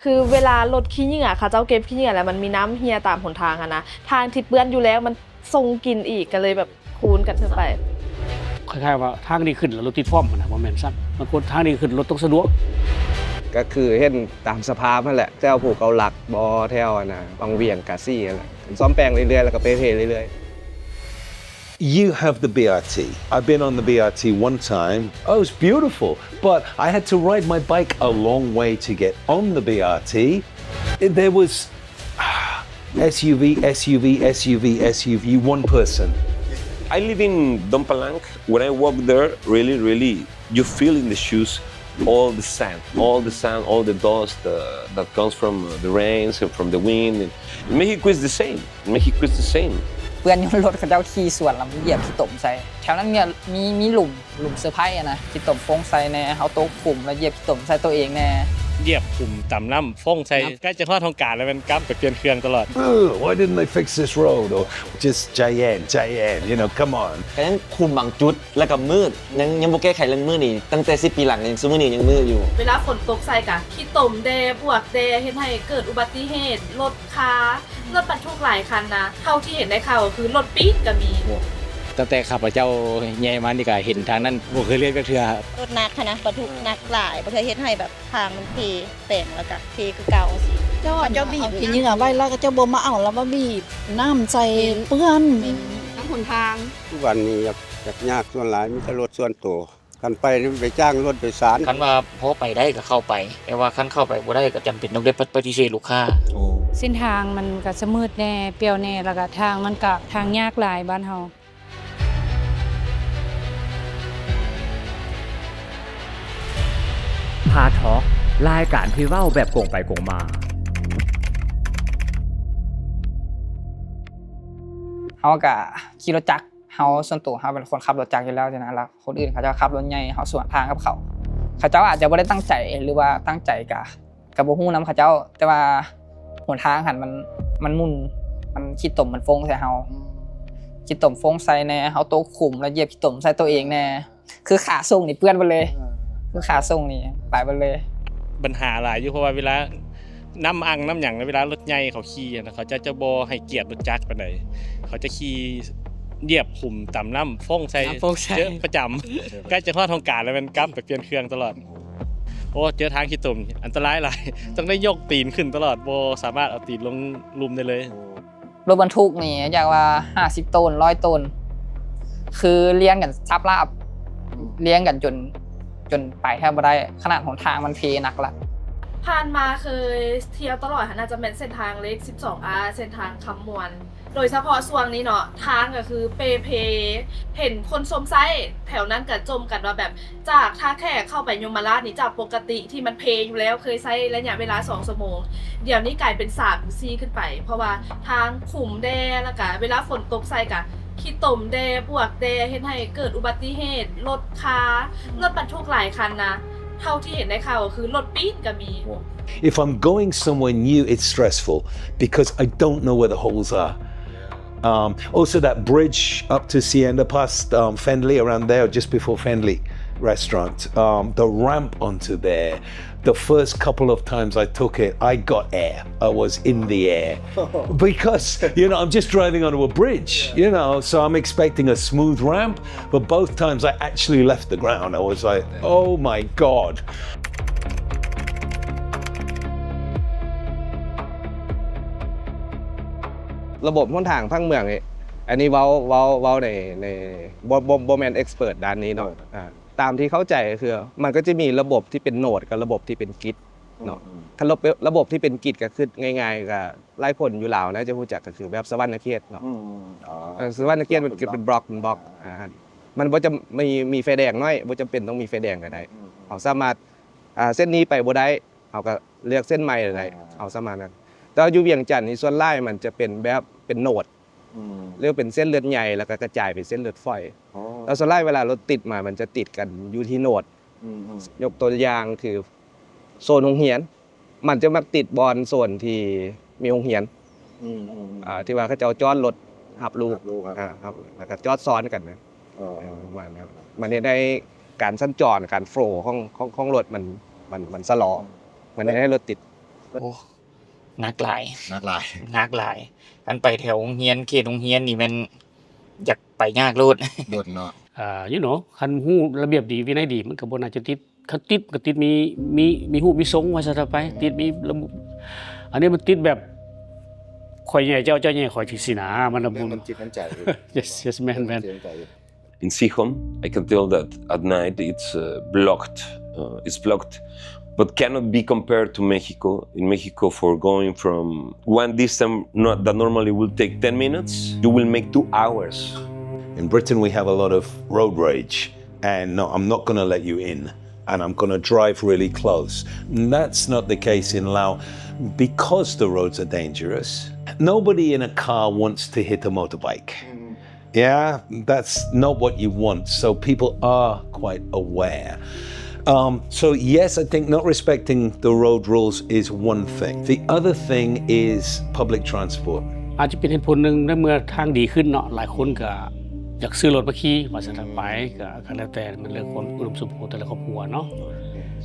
ຄືເວລາລົດຂີ້ເຫຍື້ອ ເຂົາເຈົ້າເກັບຂີ້ເຫຍື້ອແລ້ວ ມັນມີນ້ຳເຮ່ຍຕາມຫົນທາງຫັ້ນນະ ທາງທີ່ເປື້ອນຢູ່ແລ້ວມັນສົ່ງກິ່ນອີກ ກໍເລີຍແບບຄູນກັນຂຶ້ນໄປ. ຄ້າຍໆວ່າທາງດີຂຶ້ນແລ້ວລົດຕິດພ້ອມຫັ້ນນະ ບໍ່ແມ່ນຊັ້ນ ບາງຄົນທາງດີຂຶ້ນລົດຕ້ອງສະດວກ. ກໍຄືເຫັນຕາມສະພາບຫັ້ນແຫຼະ ແຖວພູເກົ້າຫຼັກບໍ ແຖວອັນນ່າ ວັງວຽງ ກາສີຫັ້ນແຫຼະ ສ້ອມແປງເລື້ອຍໆ ແລ້ວກໍເປ່ເພເລື້ອຍໆ. You have the B R T. I've been on the B R T one time. Oh, it's beautiful. But I had to ride my bike a long way to get on the B R T. There was S U V, S U V, S U V, S U V, one person. I live in Dong Palang. When I walk there, really, really, you feel in the shoes all the sand, all the sand, all the dust uh, that comes from the rains and from the wind. And Mexico is the same. Mexico is the same. ເປື້ອນຢູ່ລົດເຂົາເຈົ້າຂີ່ສວນ ແລ້ວມັນຢຽບຂີ້ຕົມໃສ່ ແຖວນັ້ນມີ ມີ ມີຫຼຸມ ຫຼຸມເຊີໄພຫັ້ນນະ ຂີ້ຕົມຟົ້ງໃສ່ແດ່ ເຮົາຕົກຂຸມແລ້ວຢຽບຂີ້ຕົມໃສ່ໂຕເອງແດ່ ຢຽບຂຸມຕຳນ້ຳຟົ້ງໃສ່ ໃກ້ຈະຮອດຫ້ອງການແລ້ວແມ່ນກັບໄປປ່ຽນເຄື່ອງຕະຫຼອດ. Ugh, why didn't they fix this road? Or just ໃຈເຢັນ ໃຈເຢັນ you know, come on. ກໍຍັງຂຸມບາງຈຸດ ແລ້ວກໍມືດ ຍັງ ຍັງບໍ່ແກ້ໄຂເລື່ອງມືດນີ້ ຕັ້ງແຕ່ສິບປີຫຼັງ ຍັງ ຊຸມື້ນີ້ຍັງມືດຢູ່. ເວລາຝົນຕົກໃສ່ກະ ຂີ້ຕົມແດ່ ບວກແດ່ ເຮັດໃຫ້ເກີດອຸບັດຕິເຫດ ລົດຄາ ລົດບັນທຸກຫຼາຍຄັນນະ ເທົ່າທີ່ເຫັນໄດ້ຂ່າວກໍຄືລົດປີດກໍມີ. ຕັ້ງແຕ່ຂ້າພະເຈົ້າໃຫຍ່ມານີ້ກໍເຫັນທາງນັ້ນບໍ່ເຄີຍລຽບຈັກເທື່ອ. ລົດໜັກຫັ້ນນະ ບັນທຸກໜັກຫຼາຍ ບາງເທື່ອເຮັດໃຫ້ແບບທາງມັນເພແປງ ແລ້ວກໍເພຄືເກົ່າຊີ້. ເຂົາເຈົ້າບີບຂີ້ເຫຍື້ອໄວ້ ແລ້ວເຂົາເຈົ້າບໍ່ມາເອົາ ແລ້ວມາບີບນ້ຳໃສ່ເປື້ອນ ເປັນນ້ຳຫົນທາງ. ທຸກວັນນີ້ຍາກ ຍາກ ຍາກ ສ່ວນຫຼາຍມີແຕ່ລົດສ່ວນໂຕ. ຄັນໄປນີ້ໄປຈ້າງລົດໂດຍສານ. ຄັນວ່າພໍໄປໄດ້ກໍເຂົ້າໄປ ແຕ່ວ່າຄັນເຂົ້າໄປບໍ່ໄດ້ກໍຈຳເປັນຕ້ອງໄດ້ປະ ປະຕິເສດລູກຄ້າ. ເສັ້ນທາງມັນກໍສະມືດແດ່ ປ່ຽວແດ່ ແລ້ວກໍທາງມັນກໍທາງຍາກຫຼາຍບ້ານເຮົາ. ພາທອກ ລາຍການທີ່ເວົ້າແບບກົງໄປກົງມາ. ເຮົາກໍຂີ່ລົດຈັກ ເຮົາ ສ່ວນໂຕເຮົາເປັນຄົນຂັບລົດຈັກຢູ່ແລ້ວຊີ້ນະ ແລ້ວຄົນອື່ນເຂົາເຈົ້າຂັບລົດໃຫຍ່ ເຮົາສວນທາງກັບເຂົາ. ເຂົາເຈົ້າອາດຈະບໍ່ໄດ້ຕັ້ງໃຈ ຫຼືວ່າຕັ້ງໃຈກະ ກະບໍ່ຮູ້ນຳເຂົາເຈົ້າ ແຕ່ວ່າຫົນທາງຫັ້ນມັນ ມັນໝຸ່ນ ມັນຂີ້ຕົມມັນຟົ້ງໃສ່ເຮົາ ອືມ ຂີ້ຕົມຟົ້ງໃສ່ແດ່ ເຮົາຕົກຂຸມແລ້ວຢຽບຂີ້ຕົມໃສ່ໂຕເອງແດ່ ຄືຂາສົ່ງນີ້ເປື້ອນເບິດເລີຍ ເອີ ຄືຂາສົ່ງນີ້ໄປເບິດເລີຍ. ບັນຫາຫຼາຍຢູ່ ເພາະວ່າເວລາ ນ້ຳອັ່ງນ້ຳຫຍັງ ເວລາລົດໃຫຍ່ເຂົາຂີ່ຫັ້ນນະ ເຂົາຈະ ຈະບໍ່ໃຫ້ກຽດລົດຈັກປານໃດ ເຂົາຈະຂີ່ຢຽບຂຸມຕຳນ້ຳຟົ້ງໃສ່ ນ້ຳຟົ້ງໃສ່ ເຈີປະຈຳ ໃກ້ຈະຮອດຫ້ອງການແລ້ວແມ່ນກັບໄປປ່ຽນເຄື່ອງຕະຫຼອດ. ໂອ້ ເຈີທາງຂີ້ຕົມນີ້ອັນຕະລາຍຫຼາຍ ຕ້ອງໄດ້ຍົກຕີນຂຶ້ນຕະຫຼອດ ບໍ່ສາມາດເອົາຕີນລົງລຸ່ມໄດ້ເລີຍ. ລົດບັນທຸກນີ້ຢາກວ່າຫ້າສິບໂຕນ ຮ້ອຍໂຕນ ຄືລຽນກັນສັບລາບ ອືມ ລຽນກັນຈົນ ຈົນໄປແທບບໍ່ໄດ້ ຂະໜາດຫົນທາງມັນເພໜັກລະ. ຜ່ານມາເຄີຍທ່ຽວຕະຫຼອດຫັ້ນ ໜ້າຈະແມ່ນເສັ້ນທາງເລກສິບສອງອາ ເສັ້ນທາງຄຳມ່ວນ ໂດຍສະເພາະຊ່ວງນີ້ເນາະ ທາງກໍຄືເປ່ເພ ເຫັນຄົນຊົມໃຊ້ແຖວນັ້ນກໍຈົ່ມກັນວ່າແບບ ຈາກທ່າແຂກເຂົ້າໄປຍົມມະລາດນີ້ ຈາກປົກກະຕິທີ່ມັນເພຢູ່ແລ້ວ ເຄີຍໃຊ້ໄລຍະເວລາສອງຊົ່ວໂມງ ດຽວນີ້ກາຍເປັນສາມຫຼືສີ່ຂຶ້ນໄປ ເພາະວ່າທາງຂຸມແດ່ ແລ້ວກະເວລາຝົນຕົກໃສ່ກະຂີ້ຕົມແດ່ ບວກແດ່ ເຮັດໃຫ້ເກີດອຸບັດຕິເຫດ ລົດຄາ ອືມ ລົດບັນທຸກຫຼາຍຄັນນະ ເທົ່າທີ່ເຫັນໄດ້ຂ່າວກໍຄືລົດປີດກໍມີ. If I'm going somewhere new, it's stressful because I don't know where the holes are. Um, also, that bridge up to Sienda, past, um, Fendley, around there, just before Fendley Restaurant, um, the ramp onto there, the first couple of times I took it, I got air. I was in the air. Because, you know, I'm just driving onto a bridge, yeah, you know, so I'm expecting a smooth ramp, but both times I actually left the ground. I was like, "Oh my God." ລະບົບຫົນທາງຜັງເມືອງນີ້ ອັນນີ້ເວົ້າ ເວົ້າ ເວົ້າໃນ ໃນ ບໍ່ ບໍ່ ບໍ່ແມ່ນເອັກສະເປີດດ້ານນີ້ເນາະ ເອີ ອ່າ ຕາມທີ່ເຂົ້າໃຈກໍຄື ມັນກໍຈະມີລະບົບທີ່ເປັນໂນດກັບລະບົບທີ່ເປັນກິດເນາະ ອືມໆ ຄັນລະບົບ ລະບົບທີ່ເປັນກິດກໍຄືງ່າຍໆ ກໍຫຼາຍຄົນຢູ່ລາວໜ້າຈະຮູ້ຈັກ ກໍຄືແບບສະຫວັນນະເຂດເນາະ ອືມໆ ອໍ ເອີ ສະຫວັນນະເຂດມັນເປັນບລັອກ ເປັນບລັອກ ອ່າ ອ່າ ມັນບໍ່ຈຳ ມີ ມີໄຟແດງໜ້ອຍ ບໍ່ຈຳເປັນຕ້ອງມີໄຟແດງກໍໄດ້ ອືມໆ ເຮົາສາມາດ ອ່າ ເສັ້ນນີ້ໄປບໍ່ໄດ້ ເຮົາກໍເລືອກເສັ້ນໃໝ່ໄດ້ ອ່າ ເຮົາສາມາດນັ້ນ ແຕ່ວ່າຢູ່ວຽງຈັນນີ້ສ່ວນຫຼາຍມັນຈະເປັນແບບເປັນໂນດ ອືມ ຫຼືເປັນເສັ້ນເລືອດໃຫຍ່ ແລ້ວກໍກະຈາຍເປັນເສັ້ນເລືອດຝອຍ ອໍ ແລ້ວສ່ວນຫຼາຍເວລາລົດຕິດມາ ມັນຈະຕິດກັນຢູ່ທີ່ໂນດ ອືມໆ ຍົກຕົວຢ່າງຄືໂຊນໂຮງຮຽນ ມັນຈະມັກຕິດບ່ອນໂຊນທີ່ມີໂຮງຮຽນ ອືມໆ ອ່າ ທີ່ວ່າເຂົາເຈົ້າຈອດລົດຮັບລູກ ຮັບລູກ ອ່າ ຮັບ ແລ້ວກໍຈອດຊ້ອນກັນນະ ອໍ ເອີ ປະມານນັ້ນ ມັນເຮັດໃຫ້ການສັນຈອນ ການໂຟລຂອງ ຂອງ ຂອງລົດມັນ ມັນ ມັນຊະລໍ ອືມ ມັນເຮັດໃຫ້ລົດຕິດ. ໂອ້ ໜັກຫຼາຍ ໜັກຫຼາຍ ໜັກຫຼາຍ. ຄັນໄປແຖວໂຮງຮຽນ ເຂດໂຮງຮຽນນີ້ແມ່ນຢາກໄປຍາກໂລດ ໂດນເນາະ. ເອີ you know ຄັນຮູ້ລະບຽບດີ ວິໄນດີ ມັນກໍບໍ່ໜ້າຈະຕິດ. ຄັນຕິດກໍຕິດມີ ມີ ມີຮູບມີຊົງວ່າຊັ້ນໄປ ຕິດມີລະບົບ. ອັນນີ້ມັນຕິດແບບ ຂ້ອຍແຍ່ເຈົ້າ ເຈົ້າແຍ່ຂ້ອຍ ຈັ່ງຊີ້ນະ ມັນລະບຸນ. ມັນຈິດມັນໃຈຢູ່. Yes, yes, ແມ່ນ ແມ່ນ. ຈິດມັນໃຈຢູ່. In Gijón, I can tell that at night it's, uh, blocked. Uh, it's blocked, but cannot be compared to Mexico. In Mexico, for going from one distance not, that normally will take ten minutes, you will make two hours. In Britain, we have a lot of road rage. And no, I'm not gonna let you in. And I'm gonna drive really close. That's not the case in Laos. Because the roads are dangerous, nobody in a car wants to hit a motorbike. Yeah, that's not what you want. So people are quite aware. Um, so yes, I think not respecting the road rules is one thing. The other thing is public transport. ອາດຈະເປັນເຫດຜົນໜຶ່ງ ໃນເມື່ອທາງດີຂຶ້ນເນາະ ຫຼາຍຄົນກໍຢາກຊື້ລົດມາຂີ່ວ່າຊັ້ນໄປ ກໍ ກໍແລ້ວແຕ່ ມັນເລື່ອງຄວາມອຸດົມສົມບູນຂອງແຕ່ລະຄອບຄົວເນາະ.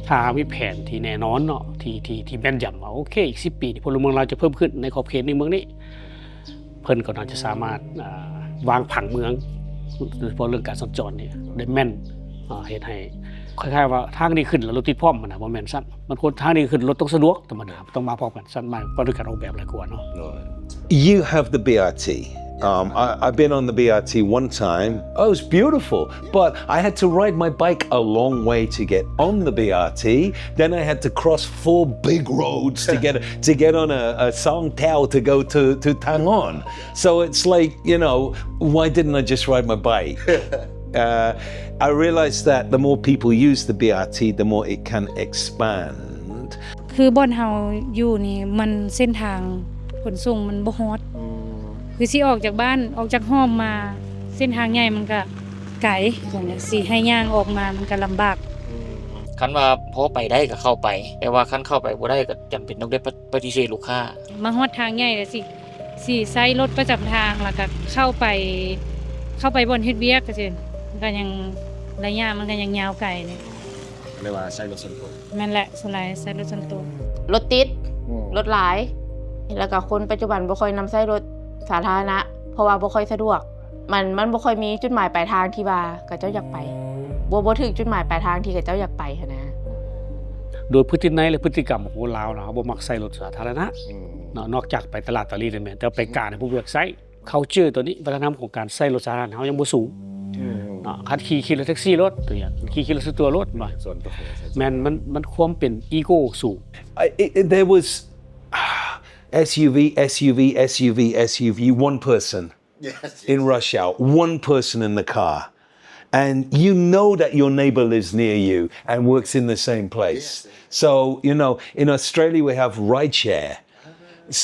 ຖ້າມີແຜນທີ່ແນ່ນອນເນາະ ທີ່ ທີ່ ທີ່ແມ່ນຢຳວ່າ ໂອເຄ ອີກສິບປີນີ້ ພົນລະເມືອງລາວຈະເພີ່ມຂຶ້ນໃນຂອບເຂດນີ້ເມືອງນີ້ ເພິ່ນກໍໜ້າຈະສາມາດ ອ່າ ວາງຜັງເມືອງ ໂດຍສະເພາະເລື່ອງການສັນຈອນນີ້ໄດ້ແມ່ນ ອ່າ ເຮັດໃຫ້ຄ້າຍໆວ່າທາງດີຂຶ້ນແລ້ວລົດຕິດພ້ອມຫັ້ນນະ ບໍ່ແມ່ນຊັ້ນ. ມັນຄວນທາງດີຂຶ້ນ ລົດຕ້ອງສະດວກ ທຳມະດາ ຕ້ອງມາພ້ອມກັນ. ຊັ້ນໝາຍວ່າເລື່ອງການອອກແບບຫຼາຍກວ່າເນາະ. You have the B R T. Um, I, I've been on the B R T one time. Oh, it was beautiful, but I had to ride my bike a long way to get on the B R T. Then I had to cross four big roads to get, to get on a, a song tao to go to, to Tangaun. So it's like, you know, why didn't I just ride my bike? Uh, I realized that the more people use the B R T, the more it can expand. ຄືບ່ອນເຮົາຢູ່ນີ້ ມັນເສັ້ນທາງຂົນສົ່ງມັນບໍ່ຮອດ. ອືມ ຄືຊິອອກຈາກບ້ານ ອອກຈາກຫ້ອມມາ ເສັ້ນທາງໃຫຍ່ມັນກະໄກ ຈັ່ງຊີ້ ຊິໃຫ້ຍ່າງອອກມາມັນກະລຳບາກ. ອືມ ຄັນວ່າພໍໄປໄດ້ກໍເຂົ້າໄປ ແຕ່ວ່າຄັນເຂົ້າໄປບໍ່ໄດ້ກໍຈຳເປັນຕ້ອງໄດ້ປະ ປະຕິເສດລູກຄ້າ. ມາຮອດທາງໃຫຍ່ແລ້ວຊິ ຊິໃຊ້ລົດປະຈຳທາງ ແລ້ວກໍເຂົ້າໄປ ເຂົ້າໄປບ່ອນເຮັດວຽກ ຈັ່ງຊີ້ ມັນກໍຍັງ ໄລຍະມັນກໍຍັງຍາວໄກເລີຍ. ເອີ້ນວ່າໃຊ້ລົດສ່ວນໂຕ. ແມ່ນແຫຼະ ສ່ວນຫຼາຍໃຊ້ລົດສ່ວນໂຕ. ລົດຕິດ ອືມ ລົດຫຼາຍ ແລ້ວກໍຄົນປັດຈຸບັນບໍ່ຄ່ອຍນຳໃຊ້ລົດສາທາລະນະ ເພາະວ່າບໍ່ຄ່ອຍສະດວກ. ມັນ ມັນບໍ່ຄ່ອຍມີຈຸດໝາຍປາຍທາງທີ່ວ່າເຂົາເຈົ້າຢາກໄປ ບໍ່ ບໍ່ຖືກຈຸດໝາຍປາຍທາງທີ່ເຂົາເຈົ້າຢາກໄປຫັ້ນນະ. ໂດຍພຶດຕິໄນ ແລະ ພຶດຕິກຳຂອງຄົນລາວເນາະ ເຮົາບໍ່ມັກໃຊ້ລົດສາທາລະນະ ອືມ ເນາະ ນອກຈາກໄປຕະຫຼາດຕະລີແມ່ນ ແຕ່ໄປການໃຫ້ຜູ້ບໍ່ຢາກໃຊ້. Culture ຕົວນີ້ ວັດທະນະທຳຂອງການໃຊ້ລົດສາທາລະນະເຮົາຍັງບໍ່ສູງ ອືມ ເນາະ. ຄັນຂີ່ ຂີ່ແລ້ວແທັກຊີລົດ ຕົວຢ່າງ ຂີ່ ຂີ່ລົດສ່ວນຕົວລົດ ເນາະ ສ່ວນຕົວ ແມ່ນ ມັນ ມັນຄວາມເປັນ ego ສູງ. I, it, it, there was, ah, S U V, S U V, S U V, S U V, one person. Yes, yes. In rush hour, one person in the car. And you know that your neighbor lives near you and works in the same place. Yes, yes. So, you know, in Australia, we have rideshare. Ah.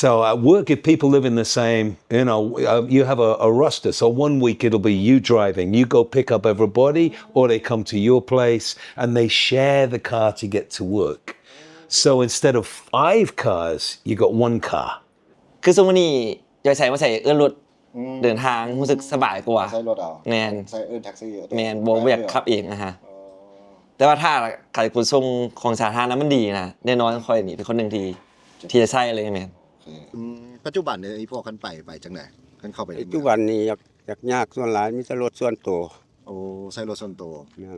So at work, if people live in the same, you know, uh, you have a, a roster. So one week it'll be you driving. You go pick up everybody, or they come to your place, and they share the car to get to work. So instead of five cars, you got one car. ຄືຊຸມມື້ນີ້ ຢາກໃສ່ມາໃສ່ເອີ້ນລົດ ອືມ ເດີນທາງຮູ້ສຶກສະບາຍກວ່າ ໃຊ້ລົດເອົາ. ແມ່ນ ໃຊ້ເອີ້ນແທັກຊີເອົາ. ແມ່ນ ບໍ່ ບໍ່ຢາກຂັບເອງນະຮະ. ອໍ ແຕ່ວ່າຖ້າການຂົນສົ່ງຂອງສາທາລະນະມັນດີນະ ແນ່ນອນຂ້ອຍນີ້ເປັນຄົນໜຶ່ງທີ່ ທີ່ຈະໃຊ້ເລີຍ. ແມ່ນ. ໂອເຄ ອືມ ປັດຈຸບັນນີ້ພວກຄັນໄປ ໄປຈັ່ງໃດ ຄັນເຂົ້າໄປໃນເມືອງ? ປັດຈຸບັນນີ້ຢາກ ຢາກຍາກ ສ່ວນຫຼາຍມີແຕ່ລົດສ່ວນໂຕ. ໂອ້ ໃຊ້ລົດສ່ວນໂຕ. ແມ່ນ.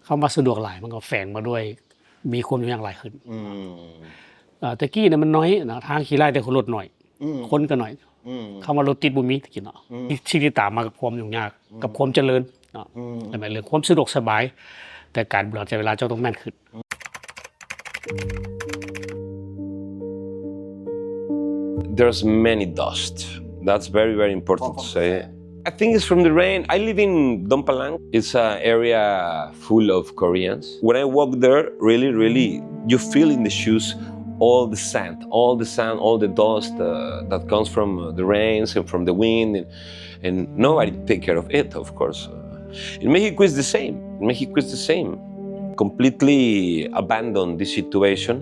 ຄຳວ່າສະດວກຫຼາຍ ມັນກໍແຝງມາດ້ວຍ ມີຄວາມຫຍຸ້ງຍາກຫຼາຍຂຶ້ນ. ອືມ ເອີ ແຕ່ກີ້ນະມັນໜ້ອຍເນາະ ທາງຂີ່ຫຼາຍແຕ່ຄົນລົດໜ້ອຍ ອືມ ຄົນກໍໜ້ອຍ. ອືມ ຄຳວ່າລົດຕິດບໍ່ມີແຕ່ກີ້ເນາະ. ອືມ ສິ່ງທີ່ຕາມມາກັບຄວາມຫຍຸ້ງຍາກ ອືມ ກັບຄວາມຈະເລີນເນາະ. ອືມ ແມ່ນເລື່ອງຄວາມສະດວກສະບາຍ ແຕ່ການບໍລິຫານຈັດເວລາເຈົ້າຕ້ອງແມ່ນຂຶ້ນ. There's many dust. That's very, very important to say. I think it's from the rain. I live in Don Palang. It's an area full of Koreans. When I walk there, really, really, you feel in the shoes all the sand, all the sand, all the dust, uh, that comes from, uh, the rains and from the wind, and, and nobody take care of it, of course. Uh, in Mexico, it's the same. In Mexico, it's the same. Completely abandon the situation.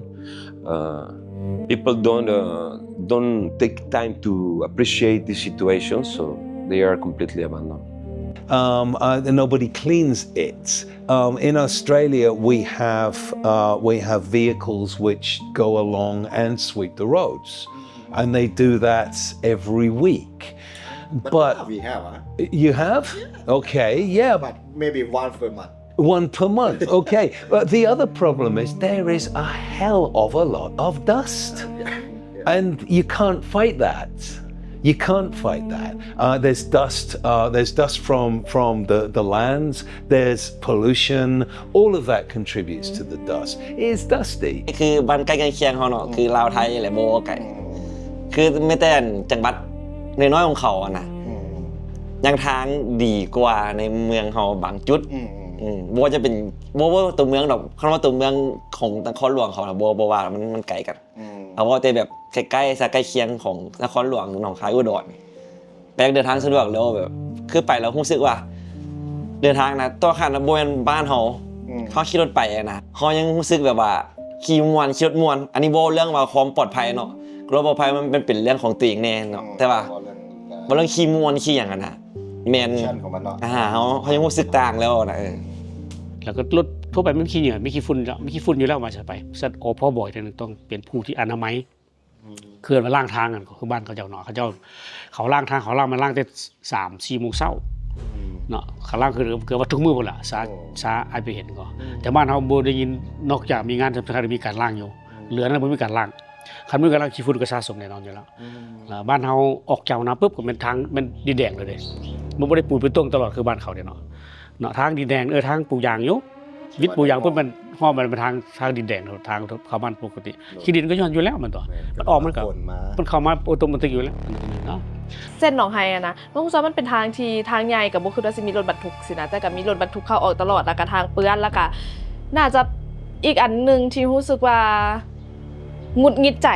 Uh, people don't, uh, don't take time to appreciate the situation, so they are completely abandoned. um, uh, nobody cleans it. Um, in Australia, we have, uh, we have vehicles which go along and sweep the roads, and they do that every week. But, but we have, huh? You have? Yeah. Okay, yeah. But maybe once per month. One per month, okay. But the other problem is there is a hell of a lot of dust. Yeah. And you can't fight that. You can't fight that. Uh, there's dust, uh, there's dust from, from the, the lands, there's pollution, all of that contributes to the dust. It's dusty. ຄືບ້ານໃກ້ຄຽງເຮົາເນາະ ຄືລາວໄທແຫຼະ ບໍ່ໄກ ຄືແມ້ແຕ່ຈັງຫວັດນ້ອຍໆຂອງເຂົາຫັ້ນນະ ຍັງທາງດີກວ່າໃນເມືອງເຮົາບາງຈຸດ. ອືມ ອືມ ບໍ່ວ່າຈະເປັນ ບໍ່ ບໍ່ວ່າຕົວເມືອງດອກ ຄັນວ່າຕົວເມືອງຂອງນະຄອນຫຼວງເຂົານະ ບໍ່ ບໍ່ວ່າ ມັນ ມັນໄກກັນ. ອືມ ເອົາເວົ້າແຕ່ແບບໃກ້ໆ ຊະ ໃກ້ຄຽງຂອງນະຄອນຫຼວງໜອງຄາຍ ອຸດອນ ແປກເດີນທາງສະດວກແລ້ວ ແບບ ຄືໄປແລ້ວຮູ້ສຶກວ່າເດີນທາງນະ ຕໍ່ຂັ້ນນະ ບໍ່ແມ່ນບ້ານເຮົາ. ອືມ ເຮົາຂີ່ລົດໄປນະ ເຮົາຍັງຮູ້ສຶກແບບວ່າຂີ່ມ່ວນ ຂີ່ລົດມ່ວນ. ອັນນີ້ເວົ້າເລື່ອງວ່າຄວາມປອດໄພເນາະ ຄວາມປອດໄພມັນ ມັນເປັນເລື່ອງຂອງຕົວເອງແນ່ເນາະ. ອືມ ແຕ່ວ່າ ເວົ້າເລື່ອງ ເວົ້າເລື່ອງຂີ່ມ່ວນຂີ່ຫຍັງຫັ້ນນະ ແມ່ນ ຂອງມັນເນາະ. ອາ ເຮົາ ເຮົາຍັງຮູ້ສຶກຕ່າງແລ້ວນະ. ເອີ ແລ້ວກໍລົດທົ່ວໄປມັນມີຂີ້ເຫຍື້ອ ມີຂີ້ຝຸ່ນ ມີຂີ້ຝຸ່ນຢູ່ແລ້ວວ່າຊະໄປ. ຊັ້ນ ອພ ບອກເທື່ອໜຶ່ງ ຕ້ອງເປັນຜູ້ທີ່ອະນາໄມ. ອືມ ເອີ້ນວ່າລ້າງທາງຫັ້ນ ກໍຄືບ້ານເຂົາເຈົ້າເນາະ ເຂົາເຈົ້າ ເຂົາລ້າງທາງ ເຂົາລ້າງ ມາລ້າງແຕ່ສາມສີ່ໂມງເຊົ້າ. ອືມ ເນາະ ເຂົາລ້າງຄືເກືອບວ່າທຸກມື້ພຸ້ນລະ ສາ ໂອ້ ສາອ້າຍໄປເຫັນກໍ. ອືມ ແຕ່ບ້ານເຮົາບໍ່ໄດ້ຍິນ ນອກຈາກມີງານສຳຄັນມີການລ້າງຢູ່. ອືມ ເຫຼືອນັ້ນບໍ່ມີການລ້າງ. ຄັນບໍ່ມີການລ້າງ ຂີ້ຝຸ່ນກໍສະສົມແນ່ນອນຢູ່ແລ້ວ. ອືມ ແລ້ວບ້ານເຮົາອອກຈາກນາປຶບ ກໍແມ່ນທາງ ແມ່ນດິນແດງເລີຍເດ້. ມັນບໍ່ໄດ້ປູເປັນຕົງຕະຫຼອດຄືບ້ານເຂົາເດ້ເນາະ. ເນາະ ທາງດິນແດງ ເອີ ທາງປູຢາງຢູ່ ວິດປູຢາງປຶບ ມັນຮອດ ມັນເປັນທາງ ທາງດິນແດງ ທາງເຂົ້າບ້ານປົກກະຕິ. ໂດຍ ຂີ້ດິນກໍຍ້ອນຢູ່ແລ້ວ ມັນຕົວະ ມັນອອກ ມັນກໍ ມັນເຂົ້າມາໂອໂຕແມຕິກຢູ່ແລ້ວ. ເສັ້ນໜອງໄຮຫັ້ນນະ ນ້ອງຮູ້ສຶກວ່າມັນເປັນທາງທີ່ ທາງໃຫຍ່ ກໍບໍ່ຄິດວ່າຊິມີລົດບັນທຸກຊີ້ນະ ແຕ່ກໍມີລົດບັນທຸກເຂົ້າອອກຕະຫຼອດ ແລ້ວກໍທາງເປື້ອນ ແລ້ວກໍໜ້າຈະ ອີກອັນໜຶ່ງທີ່ຮູ້ສຶກວ່າຫງຸດຫງິດໃຈ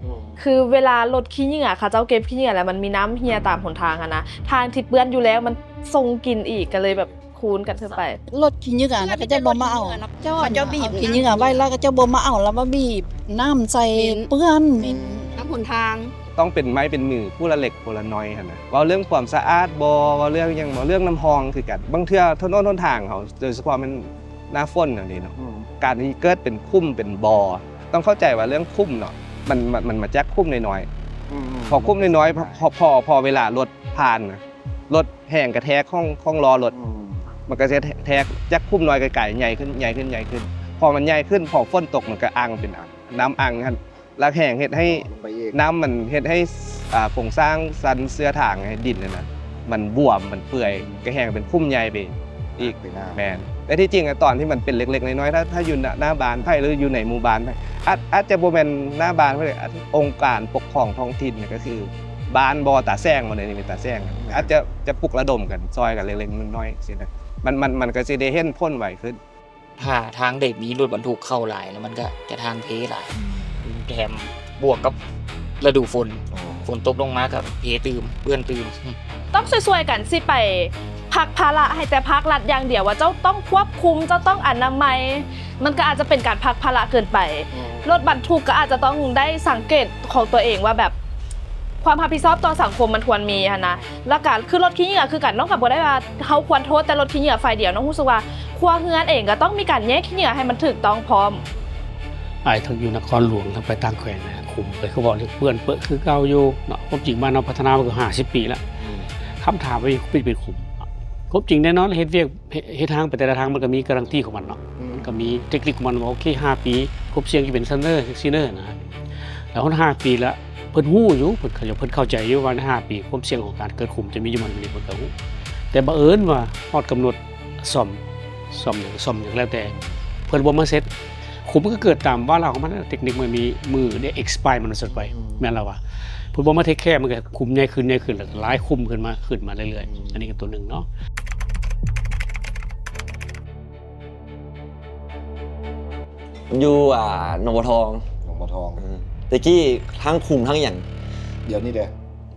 ອືມ ຄືເວລາລົດຂີ້ເຫຍື້ອ ເຂົາເຈົ້າເກັບຂີ້ເຫຍື້ອ ແລ້ວມັນມີນ້ຳເຫື່ອຕາມຫົນທາງຫັ້ນນະ ທາງທີ່ເປື້ອນຢູ່ແລ້ວມັນສົ່ງກິ່ນອີກ ກໍເລີຍແບບ ຄູນກັນຂຶ້ນໄປ. ລົດຂີ້ເຫຍື້ອ ເຂົາເຈົ້າບໍ່ມາເອົາ ເຂົາເຈົ້າບໍ່ມາເອົາ ເຂົາເຈົ້າບີບ ເຂົາຂີ້ເຫຍື້ອໄວ້ ແລ້ວເຂົາເຈົ້າບໍ່ມາເອົາ ແລ້ວມາບີບນ້ຳໃສ່ ເປັນ ເປື້ອນ ເປັນ ອືມ ນ້ຳຫົນທາງ. ຕ້ອງເປັນໄມ້ເປັນມືຜູ້ລະເລັກຜູ້ລະນ້ອຍຫັ້ນນະ ເວົ້າເລື່ອງຄວາມສະອາດບໍ ເວົ້າເລື່ອງຫຍັງບໍ ເລື່ອງນ້ຳຮ່ອງຄືກັນ. ບາງເທື່ອຖະໜົນຫົນທາງເຮົາ ໂດຍສະເພາະແມ່ນໜ້າຝົນຈັ່ງຊີ້ເນາະ ອືມ ການທີ່ເກີດເປັນຂຸມເປັນບໍ່ ຕ້ອງເຂົ້າໃຈວ່າເລື່ອງຂຸມເນາະ ມັນ ມັນ ມັນມາຈາກຂຸມນ້ອຍໆ. ອືມ ພໍຂຸມນ້ອຍໆ ພໍ ພໍ ພໍເວລາລົດຜ່ານນະ ລົດ ແຮງກະແທກຂອງ ຂອງລໍ້ລົດ ອືມ ມັນກໍຈະແທກຈາກຂຸມນ້ອຍໄກໆ ໃຫຍ່ຂຶ້ນ ໃຫຍ່ຂຶ້ນ ໃຫຍ່ຂຶ້ນ. ພໍມັນໃຫຍ່ຂຶ້ນ ພໍຝົນຕົກມັນກໍອັ່ງເປັນອັ່ງ ນ້ຳອັ່ງຫັ້ນ ແລ້ວແຮງເຮັດໃຫ້ ມັນໄປເອງ ນ້ຳມັນເຮັດໃຫ້ ອ່າ ໂຄງສ້າງຊັ້ນເຊື້ອທາງໃຫ້ດິນຫັ້ນນະ ມັນບວມ ມັນເປື່ອຍ ອືມ ກໍແຮງເປັນຂຸມໃຫຍ່ໄປອີກ. ແມ່ນ ແຕ່ທີ່ຈິງອະ ຕອນທີ່ມັນເປັນເລັກໆນ້ອຍໆ ຖ້າ ຖ້າຢູ່ໜ້າ ໜ້າບ້ານໃຜ ຫຼື ຢູ່ໃນໝູ່ບ້ານໃຜ ອາດ ອາດຈະບໍ່ແມ່ນໜ້າບ້ານເພິ່ນເດ ອາດອົງການປົກຄອງທ້ອງຖິ່ນ ກໍຄືບ້ານບໍ່ ຕາແສງບໍ່ ໃນນີ້ມີຕາແສງ ອືມ ອາດຈະ ຈະປຸກລະດົມກັນ ຊ່ອຍກັນເລັກໆນ້ອຍໆຊີ້ນະ ມັນ ມັນ ມັນກໍຊິໄດ້ເຫັນຜົນໄວຂຶ້ນ. ຖ້າທາງໃດມີລົດບັນທຸກເຂົ້າຫຼາຍ ແລ້ວມັນກໍຈະທາງເພຫຼາຍ ອືມ ແຖມບວກກັບລະດູຝົນ ອໍ ຝົນຕົກລົງມາກໍເພຕື່ມ ເປື້ອນຕື່ມ. ອືມ ຕ້ອງຊ່ວຍໆກັນ ຊິໄປຜັກພາລະໃຫ້ແຕ່ພາກລັດຢ່າງດຽວວ່າ ເຈົ້າຕ້ອງຄວບຄຸມ ເຈົ້າຕ້ອງອະນາໄມ ມັນກໍອາດຈະເປັນການຜັກພາລະເກີນໄປ. ອືມ ລົດບັນທຸກກໍອາດຈະຕ້ອງໄດ້ສັງເກດຂອງຕົວເອງວ່າແບບ ຄວາມຮັບຜິດຊອບຕໍ່ສັງຄົມມັນຄວນມີຫັ້ນນະ. ແລ້ວກໍຄືລົດຂີ້ເຫຍື້ອຄືກັນ ນ້ອງກໍບໍ່ໄດ້ວ່າເຮົາຄວນໂທດແຕ່ລົດຂີ້ເຫຍື້ອຝ່າຍດຽວ ນ້ອງຮູ້ສຶກວ່າຄົວເຮືອນເອງກໍຕ້ອງມີການແຍກຂີ້ເຫຍື້ອໃຫ້ມັນຖືກຕ້ອງພ້ອມ. ອ້າຍທັງຢູ່ນະຄອນຫຼວງ ທັງໄປຕ່າງແຂວງນະ ຂຸມກໍຄືເວົ້າເລື່ອງເປື້ອນເປິຄືເກົ່າຢູ່ເນາະ. ຄວາມຈິງບ້ານເຮົາພັດທະນາມາເກືອບຫ້າສິບປີແລ້ວ ອືມ ຄຳຖາມວ່າເປັນ ເປັນຂຸມ ຄວາມຈິງແນ່ນອນ ເຮັດວຽກ ເຮັດ ເຮັດທາງໄປແຕ່ລະທາງມັນກໍມີກາຣັນຕີຂອງມັນເນາະ ອືມ ມັນກໍມີເຕັກນິກຂອງມັນວ່າ ໂອເຄ ຫ້າປີ ຄວາມສ່ຽງຈະເປັນຊັ້ນເນີ ຊີ້ເນີນະ. ແລ້ວຮອດຫ້າປີແລ້ວ ເພິ່ນຮູ້ຢູ່ ເພິ່ນ ເຂົາເຈົ້າ ເພິ່ນເຂົ້າໃຈຢູ່ວ່າໃນຫ້າປີ ຄວາມສ່ຽງຂອງການເກີດຂຸມຈະມີຢູ່ໝ່ອງໃດ ເພິ່ນກໍຮູ້. ແຕ່ບັງເອີນວ່າຮອດກຳນົດສ້ອມ ສ້ອມຫຍັງ ສ້ອມຫຍັງແລ້ວແຕ່ ເພິ່ນບໍ່ມາເຊັດ ຂຸມມັນກໍເກີດຕາມວາລະຂອງມັນ. ເຕັກນິກມັນມີມື້ໄດ້ expire ມັນສົດໄປ ອືມ ແມ່ນລະວ່າ ເພິ່ນບໍ່ມາ take care ມັນກໍຂຸມໃຫຍ່ຂຶ້ນ ໃຫຍ່ຂຶ້ນ ແລ້ວກໍຫຼາຍຂຸມຂຶ້ນມາ ຂຶ້ນມາເລື້ອຍໆ. ອືມ ອັນນີ້ກໍຕົວໜຶ່ງເນາະ. ຢູ່ ອ່າ ໜອງບົວທອງ ໜອງບົວທອງ ເອີ ແຕ່ກີ້ທັງຂຸມທັງຫຍັງ ດຽວນີ້ເດ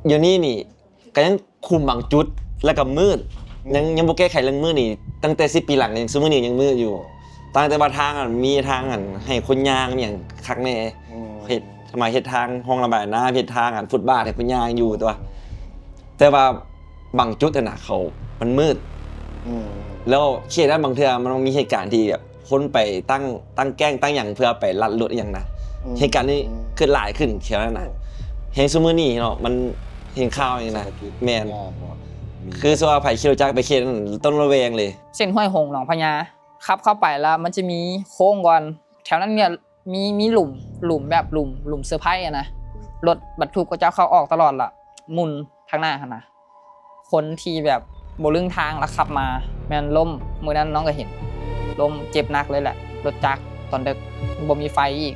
ດຽວນີ້ນີ້ກໍຍັງຂຸມບາງຈຸດ ແລ້ວກໍມືດ ອືມ ຍັງ ຍັງບໍ່ແກ້ໄຂເລື່ອງມືດນີ້ ຕັ້ງແຕ່ສິບປີຫຼັງ ຍັງ ຊຸມື້ນີ້ຍັງມືດຢູ່. ຕັ້ງແຕ່ວ່າທາງອັນ ມີທາງອັນໃຫ້ຄົນຍ່າງຫຍັງຄັກແນ່ ອືມ ເຮັດ ທຳມາເຮັດທາງຮ່ອງລະບາຍນ້ຳ ເຮັດທາງອັນຟຸດບາດໃຫ້ຄົນຍ່າງຢູ່ ແຕ່ວ່າ ແຕ່ວ່າບາງຈຸດຫັ້ນນະ ເຂົາ ມັນມືດ ອືມ ແລ້ວເຂດນັ້ນບາງເທື່ອມັນມີເຫດການທີ່ແບບຄົນໄປຕັ້ງ ຕັ້ງແກ້ງຕັ້ງຫຍັງເພື່ອໄປລັດລົດອີ່ຫຍັງນະ ອືມ ເຫດການນີ້ ອືມ ເກີດຫຼາຍຂຶ້ນແຖວນັ້ນນະ ອືມ ແຮງຊຸມື້ນີ້ເນາະ ມັນເຫັນຂ່າວນີ້ນະ ເສດຖະກິດ ແມ່ນ ຍາກເນາະ ອືມ ຄືສົມມຸດວ່າໃຜຂີ່ລົດຈັກໄປເຂດນັ້ນຕ້ອງລະແວງເລີຍ ເສັ້ນຫ້ວຍຫົງ ໜອງພະຍາ ຂັບເຂົ້າໄປແລ້ວມັນຈະມີໂຄ້ງກ່ອນ ແຖວນັ້ນມີ ມີ ມີຫຼຸມ ຫຼຸມແບບຫຼຸມ ຫຼຸມເຊີໄພຫັ້ນນະ ລົດບັນທຸກເຂົາເຈົ້າເຂົ້າອອກຕະຫຼອດ ລະໝຸ່ນທາງໜ້າຫັ້ນນະ ຄົນທີ່ແບບບໍ່ລຶ້ງທາງ ລະຂັບມາ ແມ່ນລົ້ມ ມື້ນັ້ນນ້ອງກໍເຫັນ ລົ້ມເຈັບໜັກເລີຍແຫຼະ ລົດຈັກຕອນດຶກ ບໍ່ມີໄຟອີກ.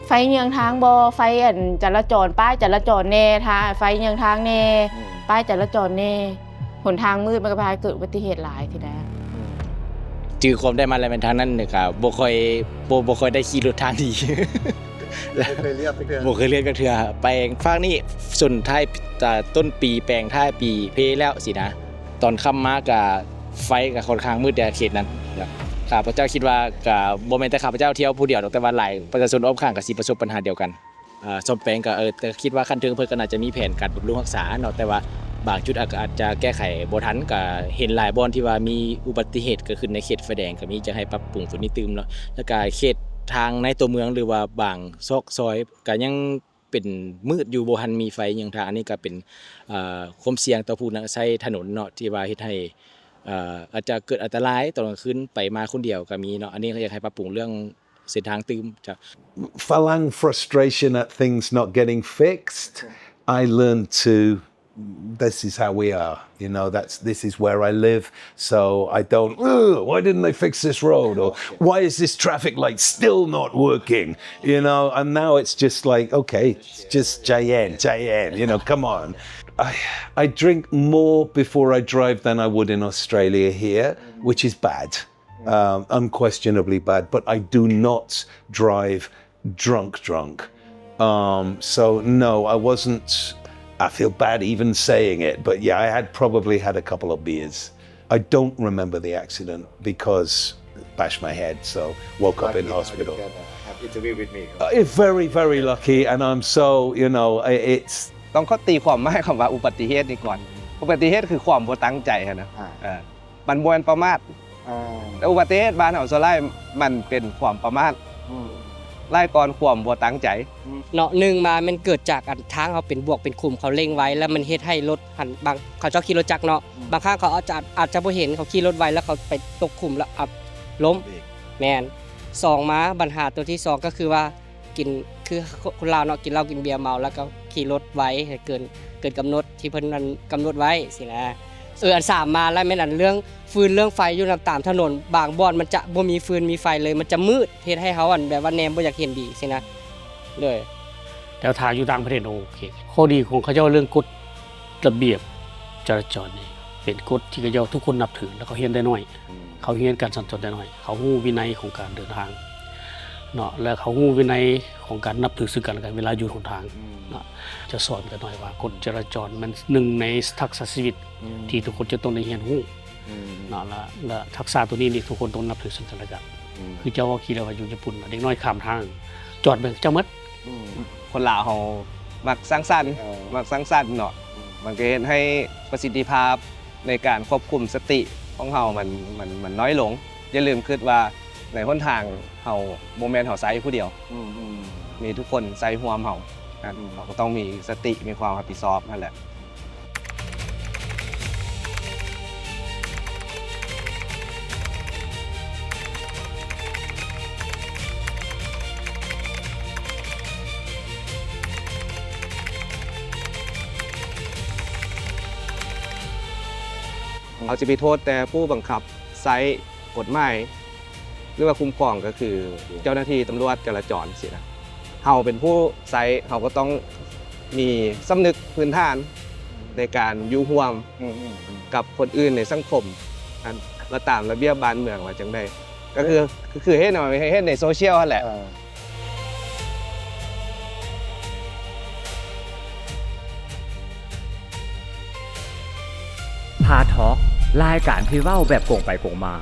ໄຟເຍືອງທາງບໍ່? ໄຟອັນຈະລາຈອນ ປ້າຍຈະລາຈອນແນ່ ຖ້າໄຟເຍືອງທາງແນ່ ອືມ ປ້າຍຈະລາຈອນແນ່ ຫົນທາງມືດ ມັນກໍພາໃຫ້ເກີດອຸບັດຕິເຫດຫຼາຍຊີ້ນະ. ອືມ ຈື່ຄວາມໄດ້ມາແລ້ວແມ່ນທາງນັ້ນນີ້ກະບໍ່ຄ່ອຍ ບໍ່ ບໍ່ຄ່ອຍໄດ້ຂີ່ລົດທາງດີ ບໍ່ເຄີຍລຽບຈັກເທື່ອ ບໍ່ເຄີຍລຽບຈັກເທື່ອ ແປງຟາກນີ້ ສົ້ນທ້າຍ ຕາ ຕົ້ນປີແປງ ທ້າຍປີເພແລ້ວຊີ້ນະ ຕອນຄ່ຳມາກະໄຟກະຄ່ອນຂ້າງມືດແດ່ເຂດນັ້ນ. ຂ້າພະເຈົ້າຄິດວ່າກະບໍ່ແມ່ນແຕ່ຂ້າພະເຈົ້າທ່ຽວຜູ້ດຽວດອກ ແຕ່ວ່າຫຼາຍປະຊາຊົນອ້ອມຂ້າງກະຊິປະສົບບັນຫາດຽວກັນ. ເອີ ສ້ອມແປງກໍ ເອີ ແຕ່ຄິດວ່າຂັ້ນເທິງເພິ່ນກໍໜ້າຈະມີແຜນການບຳລຸງຮັກສາເນາະ ແຕ່ວ່າບາງຈຸດອາດ ອາດຈະແກ້ໄຂບໍ່ທັນ ກໍເຫັນຫຼາຍບ່ອນທີ່ວ່າມີອຸບັດຕິເຫດເກີດຂຶ້ນໃນເຂດໄຟແດງ ກໍມີຈະໃຫ້ປັບປຸງໂຕນີ້ຕື່ມເນາະ ແລ້ວກໍເຂດທາງໃນຕົວເມືອງ ຫຼືວ່າບາງຊອກຊອຍກໍຍັງເປັນມືດຢູ່ ບໍ່ທັນມີໄຟຫຍັງທາງ ອັນນີ້ກໍເປັນ ເອີ ຄວາມສ່ຽງຕໍ່ຜູ້ນຳໃຊ້ຖະໜົນເນາະ ທີ່ວ່າເຮັດໃຫ້ ເອີ ອາດຈະເກີດອັນຕະລາຍຕອນກາງຄືນ ໄປມາຄົນດຽວກໍມີເນາະ ອັນນີ້ກໍຢາກໃຫ້ປັບປຸງເລື່ອງ ເສັ້ນທາງຕື່ມຈະ Falang frustration at things not getting fixed. I learned to, this is how we are, you know, that's, this is where I live, so I don't, "Ugh, why didn't they fix this road?" or, "Why is this traffic light still not working?" You know, and now it's just like, "Okay, just ໃຈເຢັນ ໃຈເຢັນ you know, come on." I, I drink more before I drive than I would in Australia here, which is bad. Um, unquestionably bad, but I do not drive drunk, drunk. Um, so no, I wasn't, I feel bad even saying it, but yeah, I had probably had a couple of beers. I don't remember the accident because bashed my head, so woke up in hospital. Have interview with me. Uh, very, very lucky, and I'm so, you know, i- it's ຕ້ອງຂໍຕີຄວາມໝາຍຄຳວ່າອຸບັດຕິເຫດນີ້ກ່ອນ. ອຸບັດຕິເຫດຄືຄວາມບໍ່ຕັ້ງໃຈຫັ້ນນະ. ອ່າ ເອີ ມັນບໍ່ແມ່ນປະໝາດ ອ່າ ແຕ່ອຸບັດຕິເຫດບ້ານເຮົາສ່ວນຫຼາຍມັນເປັນຄວາມປະໝາດ ອືມ ຫຼາຍກ່ອນຄວາມບໍ່ຕັ້ງໃຈ ອືມ ເນາະ. ໜຶ່ງມາແມ່ນເກີດຈາກອັນທາງເຮົາເປັນບວກເປັນຂຸມ ເຂົາເລັ່ງໄວ ແລ້ວມັນເຮັດໃຫ້ລົດຫັ້ນ ບາງ ເຂົາເຈົ້າຂີ່ລົດຈັກເນາະ ອືມ ບາງຄັ້ງເຂົາອາດຈະ ອາດຈະບໍ່ເຫັນ ເຂົາຂີ່ລົດໄວ ແລ້ວເຂົາໄປຕົກຂຸມ ແລ້ວອັບລົ້ມ ເບຣກ ແມ່ນ. ສອງມາບັນຫາຕົວທີສອງກໍຄືວ່າ ກິນ ຄືຄົນລາວເນາະ ກິນເຫຼົ້າກິນເບຍເມົາ ແລ້ວກໍຂີ່ລົດໄວ ເກີນ ເກີນກຳນົດທີ່ເພິ່ນນັ້ນກຳນົດໄວ້ຊີ້ນະ. ເອີ ອັນສາມມາແລ້ວແມ່ນອັນເລື່ອງຟືນເລື່ອງໄຟຢູ່ນຳຕາມຖະໜົນ ບາງບ່ອນມັນຈະບໍ່ມີຟືນມີໄຟເລີຍ ມັນຈະມືດ ເຮັດໃຫ້ເຮົາອັນແບບວ່າແນມບໍ່ຢາກເຫັນດີຊີ້ນະ ໂດຍ. ແຕ່ວ່າຖ້າຢູ່ຕ່າງປະເທດ ໂອເຄ ຂໍ້ດີຂອງເຂົາເຈົ້າເລື່ອງກົດລະບຽບຈະລາຈອນນີ້ ເປັນກົດທີ່ເຂົາເຈົ້າທຸກຄົນນັບຖື ແລ້ວເຂົາຮຽນແຕ່ນ້ອຍ ອືມ ເຂົາຮຽນການສັນຈອນແຕ່ນ້ອຍ ເຂົາຮູ້ວິໄນຂອງການເດີນທາງເນາະ ແລະ ເຂົາຮູ້ວິໄນຂອງການນັບຖືຊຶ່ງກັນແລະກັນເວລາຢູ່ຫົນທາງ ອືມ ເນາະ ຈະສອນແຕ່ນ້ອຍວ່າກົດຈະລາຈອນແມ່ນໜຶ່ງໃນທັກສະຊີວິດ ອືມ ທີ່ທຸກຄົນຈະຕ້ອງໄດ້ຮຽນຮູ້ ອືມ ເນາະ ແລະ ແລະ ທັກສະໂຕນີ້ນີ້ທຸກຄົນຕ້ອງນັບຖືຊຶ່ງກັນແລະກັນ ອືມ ຄືເຈົ້າເວົ້າກີ້ແລ້ວວ່າຢູ່ຍີ່ປຸ່ນ ເດັກນ້ອຍຂ້າມທາງ ຈອດແມ່ນເຈົ້າໝົດ ອືມ ຄົນລາວເຮົາມັກສ້າງສັນ ເອີ ມັກສ້າງສັນເນາະ ອືມ ມັນກໍເຮັດໃຫ້ປະສິດທິພາບໃນການຄວບຄຸມສະຕິຂອງເຮົາມັນ ມັນ ມັນນ້ອຍລົງ. ຢ່າລືມຄິດວ່າໃນຫົນທາງເຮົາບໍ່ແມ່ນເຮົາໃຊ້ຜູ້ດຽວ ອືມ ມີທຸກຄົນໃຊ້ຮ່ວມເຮົາ ອືມ ເຮົາກໍຕ້ອງມີສະຕິ ມີຄວາມຮັບຜິດຊອບຫັ້ນແຫຼະ. ເຮົາຈະໄປໂທດແຕ່ຜູ້ບັງຄັບໃຊ້ກົດໝາຍ ຫຼືວ່າຄຸ້ມຄອງ ກໍຄືເຈົ້າໜ້າທີ່ຕຳຫຼວດຈະລາຈອນຊີ້ນະ. ເຮົາເປັນຜູ້ໃຊ້ ເຮົາກໍຕ້ອງມີສຳນຶກພື້ນຖານໃນການຢູ່ຮ່ວມ ອືມ ກັບຄົນອື່ນໃນສັງຄົມ ອັນ ແລ້ວຕາມລະບຽບບ້ານເມືອງວ່າຈັ່ງໃດ ກໍຄື ກໍຄືເຫັນເນາະ ເຫັນໃນໂຊຊຽວຫັ້ນແຫຼະ. ເອີ ພາທອກ ລາຍການທີ່ເວົ້າແບບກົງໄປກົງມາ